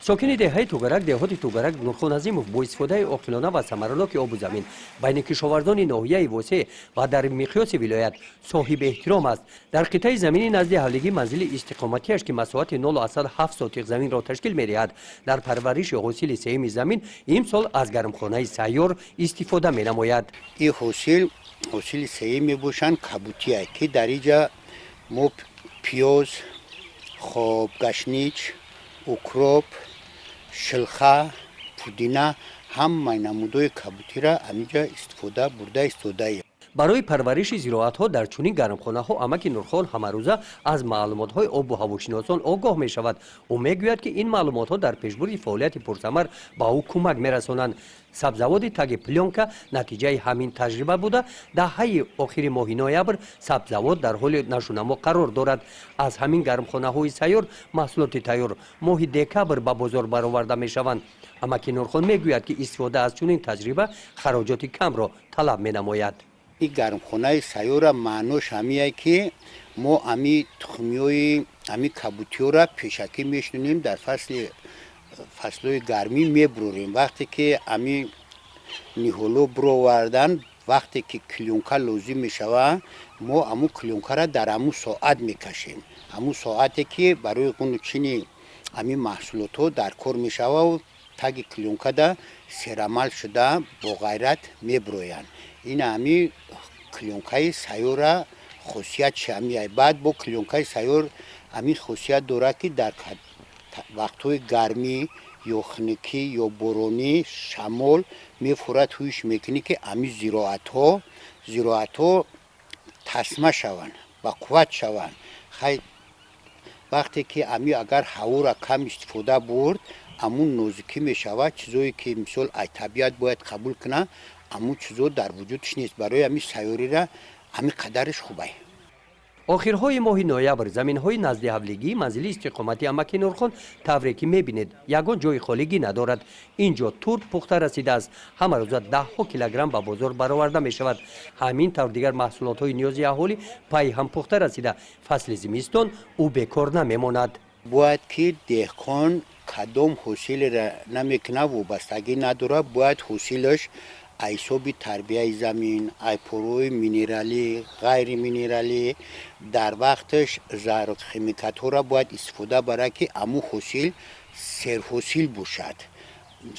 Сокини деҳаи Тугарак, деҳоти Тугарак, Нурхон Азимов бо истифодаи оқилона ва самараноки обу замин байни кишоварзони ноҳияи Восеъ ва дар миқёси вилоят соҳиби эҳтиром аст. Дар қитъаи замини назди ҳавлигии манзили истиқоматиаш, ки масоҳати 0,7 сотиқ заминро ташкил медиҳад, дар парвариши ҳосили сеюми замин имсол аз гармхонаи сайёр истифода менамояд. Ин ҳосил ҳосили сеюм мебошанд, кабутия, ки дар инҷа мо пиёз, хоб, гашнич, укроп, шилха, пудина, ҳамаи намудҳои кабутиро ҳаминҷа истифода бурда истодаем. Барои парвариши зироатҳо дар чунин гармхонаҳо амаки Нурхон ҳамарӯза аз маълумотҳои обу ҳавошиносон огоҳ мешавад. Ӯ мегӯяд, ки ин маълумотҳо дар пешбурди фаъолияти пурсамар ба ӯ кӯмак мерасонанд. Сабзавоти таги плёнка натиҷаи ҳамин таҷриба буда, даҳаи охири моҳи ноябр сабзавот дар ҳоли нашъунамо қарор дорад. Аз ҳамин гармхонаҳои сайёр маҳсулоти тайёр моҳи декабр ба бозор бароварда мешаванд. Амаки Нурхон мегӯяд, ки истифода аз чунин таҷриба хароҷоти камро талаб менамояд. Ин гармхонаи сайёра маънош ҳамие, ки мо ами тухмиҳои ами кабутиҳоро пешакӣ мешинонем, дар фаслҳои гармӣ мебурорем. Вақте ки ами ниҳоло буровардан, вақте ки плёнка лозим мешавад, мо аму плёнкаро дар аму соат мекашем, аму соате ки барои ғуну чини ами маҳсулотҳо дар кор мешавад, таги плёнкада серамал шуда, боғайрат мебуроянд. Ин ами плёнкаи сайёра хосиятши ҳамиай. Баъд бо плёнкаи сайёр ҳамин хосият дорад, ки дар вақтҳои гармӣ ё хунукӣ ё боронӣ, шамол мефурад, ҳуш мекунӣ, ки ами зироатҳо тасма шаванд, ба қувват шаванд. Хай, вақте ки ами агар ҳавора кам истифода бурд, амун нозукӣ мешавад. Чизое ки, мисол, ай табиат бояд қабул кунад, амун чизо дар вуҷудш нест. Барои ами сайёрира ами қадараш хубай. Охирҳои моҳи ноябр заминҳои назди ҳавлигии манзили истиқомати амаки Нурхон, тавре ки мебинед, ягон ҷои холигӣ надорад. Ин ҷо турп пухта расидааст. Ҳамарӯза даҳҳо килограмм ба бозор бароварда мешавад. Ҳамин тавр дигар маҳсулотҳои ниёзи аҳолӣ пайи ҳам пухта расида, фасли зимистон ӯ бекор намемонад. Бояд ки деҳқон кадом ҳосилеро намекунад, вобастагӣ надорад, бояд ҳосилаш аз ҳисоби тарбияи замин, ай порҳои минералӣ, ғайриминералӣ, дар вақташ зархимикатҳоро бояд истифода барад, ки аму ҳосил серҳосил бошад.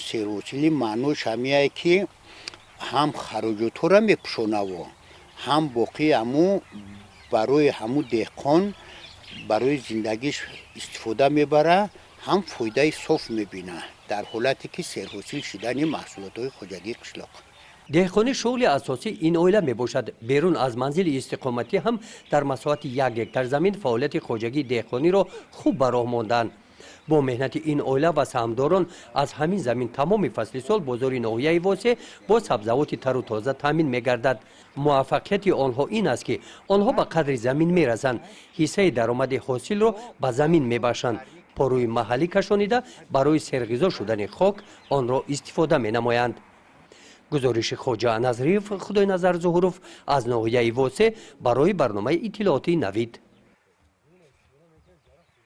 Серҳосили маънош ҳамияе, ки ҳам хароҷотҳоро мепӯшонаво, ҳам боқӣ аму барои ҳаму деҳқон барои зиндагиш истифода мебарад, ҳам фоидаи соф мебинад дар ҳолате ки серҳосил шудани маҳсулотҳои хоҷагии қишлоқ. Деҳқонӣ шуғли асосии ин оила мебошад. Берун аз манзили истиқоматӣ ҳам дар масоҳати 1 гектар замин фаъолияти хоҷагии деҳқониро хуб ба роҳ монданд. Бо меҳнати ин оила ва саҳмдорон аз ҳамин замин тамоми фасли сол бозори ноҳияи Восеъ бо сабзавоти тару тоза таъмин мегардад. Муваффақияти онҳо ин аст, ки онҳо ба қадри замин мерасанд, ҳиссаи даромади ҳосилро ба замин мебахшанд, порӯи маҳаллӣ кашонида, барои серғизо шудани хок онро истифода менамоянд. Гузориши Хоҷа Назриев, Худойназар Зуҳуров аз ноҳияи Восеъ барои барномаи иттилоотии «Навид».